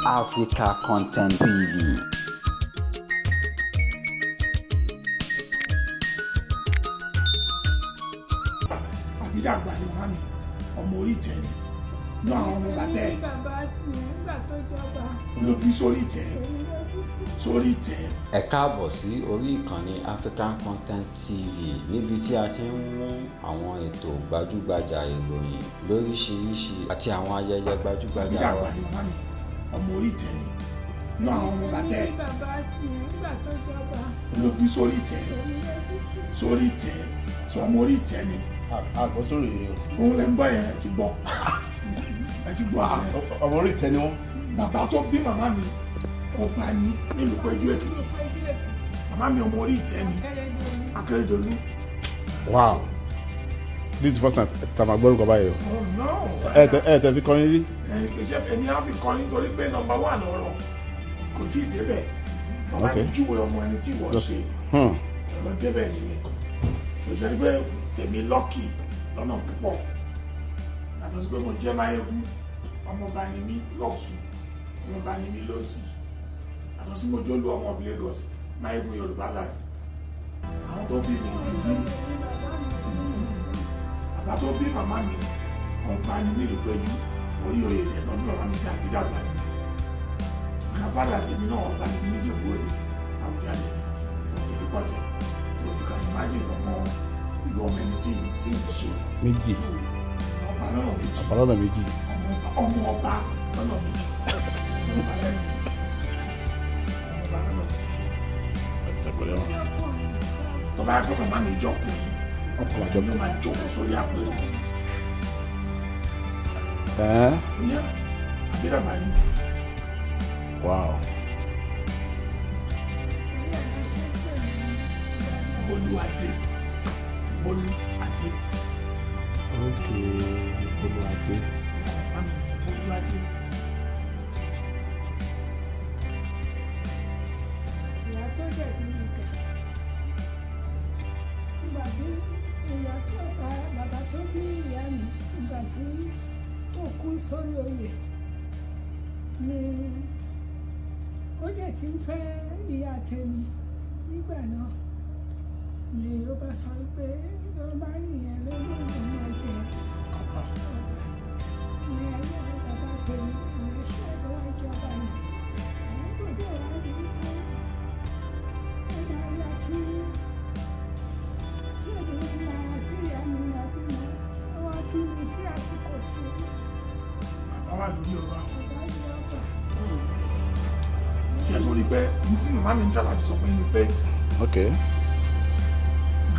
Africa Content TV. Àbídàgbà ni màmá mi, ọmọ orí ìtẹ́ ni. Ní àwọn ọmọ bàbá ẹ̀ ló bí sórí ìtẹ́, sórí ìtẹ́. Ẹ káàbọ̀ sí orí ìkànnì African Content TV níbi tí a ti ń mú àwọn ètò gbajúgbajà, ìròyìn lóríṣiríṣi àti àwọn ayẹyẹ gbajúgbajà Àbídàgbà wa. ni màmá mi, ọmọ orí ìtẹ́ ni. Ní àwọn ọmọ bàbá ẹ̀ ló bí sórí ìtẹ́, sórí ìtẹ́, sọ ọmọ orí ìtẹ́ ni. Àgbọ̀ sórí rèé o. Òun lè ń gbọ́ yẹn, ẹ ti gbọ́, ẹ ti gbọ́ yẹn. Ọmọ orí ìtẹ́ ni wọ́n. Bàbá tó bí màmá mi, ọba ni nílùú Péjú Èkìtì. Màmá mi, ọmọ orí ìtẹ́ ni, Akérèdọ́lù. Wow, this is the first time tá a máa gbọ́ orúkọ báyìí o. Oh no. Ẹ tẹ fi kọrin rí. Ẹ ṣe èmi á fi kọrin torí pé number one, ọ̀rọ̀ kò tí ì débẹ̀. Bàbá mi júwe ọmọ ẹni tí wọ́n ṣe, ọ̀rọ̀ débẹ̀ nìyẹn. Ṣòṣẹ́ ni pé tèmi lucky lọ́nà púpọ̀, yàtọ̀ sí pé mo jẹ́ Máyégún, ọmọọba ni mí lọ́tún, ọmọọba ni mí lọ́sì, yàtọ̀ sí mo jólú ọmọ of Lagos, Máyégún Yorùbá land. Àwọn tó bí mi ìdí, bàbá tó bí màmá mi, ọba ni nílùú Péjú, orí oyè dẹ̀ náà bí màmá mi sí. Àbídàgbà ni grandfather tèmi náà, ọba ni níjẹ̀bú Òde, Àwùjalẹ̀ ni fún Fìdípọ̀tẹ̀. So you can imagine ọmọ ìlú, ọmọ ẹni tí ń ṣe Méjì. Ọba lọ́nà méjì. Ọba lọ́nà méjì. Ọmọ ọba lọ́nà méjì, ọmọ ọba lọ́nà méjì, ọmọ ọba lọ́nà méjì. Ẹ̀pẹ̀lẹ́ wọn. Tó bá yẹ kó màmá mi jọkùnrin, Ọkùnrin ọkùnrin ló máa jókòó sórí àpèrè. Ẹ́. Ìyẹn àbídàgbà ni. Wow. Bolúadé, Bolúadé. Ok, Olúwadé. Màmá mi nìyẹn, Bolúadé. Ìyá tó dẹ̀ bí mi kẹ̀. Ìgbà tí ìyá tó bá bàbá tó bí ìyá mi, ìgbà tí tó kú sórí oyè ni ó dẹ̀ ti ń fẹ́ ìyá tèmi nígbà náà, ni ó bá sọ pé ó bá nìyẹn lórí òun máa jẹ ọba. Ọba ní ayé bàbá tèmi, ìyẹn ṣe ló wá jọba yẹn. Àwọn gbọ́dọ̀ wá rí i pé ó máa yá tí èmi máa tí ìyá mi máa bímọ, ó wá bí mi sí àsìkò tí Bàbá wà lórí ọba. Bàbá di ọba. Kí ẹ tó rí pé n tí màmá mi ń tà láti sọ fún yín ni pé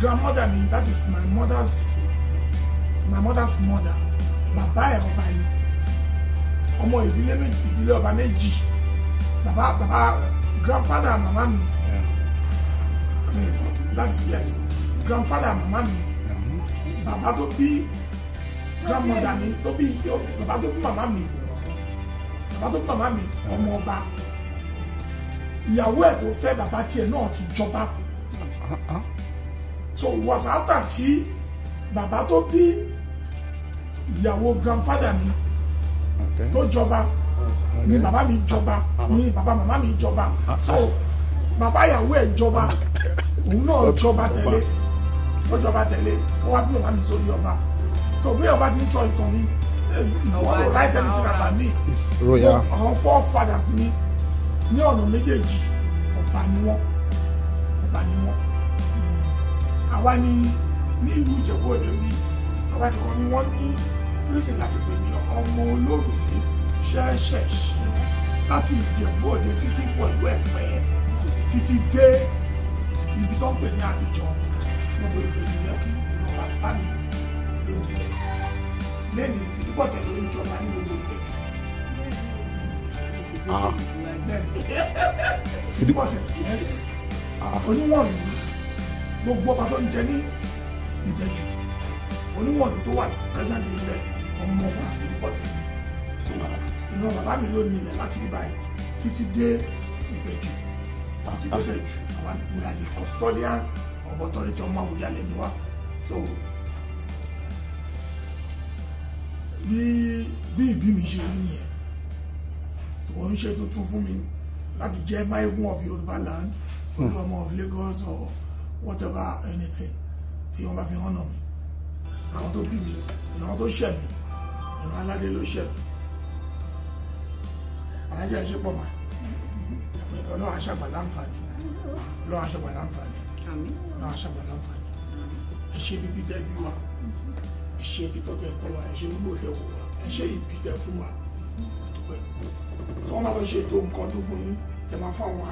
grandmother mi, that is my mother's mother, bàbá ẹ̀ ọba ni, ọmọ ìdílé méjì, ìdílé ọba méjì. Bàbá grandfather màmá mi, I mean, that's, yes, grandfather màmá mi, bàbá tó bí grandmother mi, tó bí bàbá tó bí màmá mi, bàbá tó bí màmá mi, ọmọ ọba. Ìyàwó ẹ̀ tó fẹ́ bàbá tiẹ̀ náà ti jọba. So it was after tí bàbá tó bí ìyàwó grandfather mi tó jọba ni bàbá mi jọba, ni bàbá màmá mi jọba. So bàbá ìyàwó ẹ̀ jọba, òun náà jọba tẹ̀lé, ó jọba tẹ̀lé, ó wá bí màmá mi sórí ọba. So bí ọba ti ń sọ ìtàn mi, if you want to write anything about me, It's royal. àwọn forefathers mi ní ọ̀nà méjèèjì, ọba ni wọ́n, ọba ni wọ́n. Àwa ní nílùú Ìjẹ̀bú Òde ń bí, àwa nìkan ni wọ́n ní reason láti pè ní ọmọ olórùlé ṣẹ́ṣẹ̀ṣẹ̀ láti Ìjẹ̀bú Òde títí pẹ̀lú Ẹ̀pẹ́ títí dé ibi tó ń pè ní Abidjan, gbogbo Ìbẹ̀jú Lẹ́kì, ìlú bàbá mi ló nílẹ̀. Lẹ́nu Ìfìdípọ̀tẹ̀ ló ń jọba ní gbogbo Ìbẹ̀jú. Bẹ́ẹ̀ni, Fìdípọ̀tẹ̀, yes, oníwọ̀nlú, gbogbo ọba tó ń jẹ ní Ìbẹ̀jú, oníwọ̀nlú tó wà present níbẹ̀, ọmọ ọba Fìdípọ̀tẹ̀. So ìran bàbá mi ló ní ilẹ̀ láti rí báyìí títí dé Ìbẹ̀jú, títí dé Ìbẹ̀jú. Àwọn, we are the custodian of authority, ọmọ Àwùjalẹ̀ ni wa. So bí ìbí mi ṣe rí nìyẹn. So kò ń ṣe tuntun fún mi láti jẹ́ Máyégún of Yorùbá land, Olúọmọ of Lagos or whatever, anything tí wọ́n bá fi hàn mí. Àwọn tó bí mi, ìran tó ṣẹ̀ mí, ìran aládé ló ṣẹ̀ mí. Alájà, ẹ ṣe pọ̀ mọ́ ẹ. Ọlọ́run aṣàgbà láǹfààní, Ọlọ́run aṣàgbà láǹfààní. Àmín. Ọlọ́run aṣàgbà láǹfààní. Ẹ ṣe bíbí tẹ bí wa, ẹ ṣe títọ́ tẹ tọ́ wa, ẹ ṣe gbogbo tẹ wò wa, ẹ ṣe ìbí tẹ fún wa. Àdúpẹ́. Tí wọ́n bá lọ ṣe ètò nǹkan tó fún yín, tẹ máa fún àwọn ará.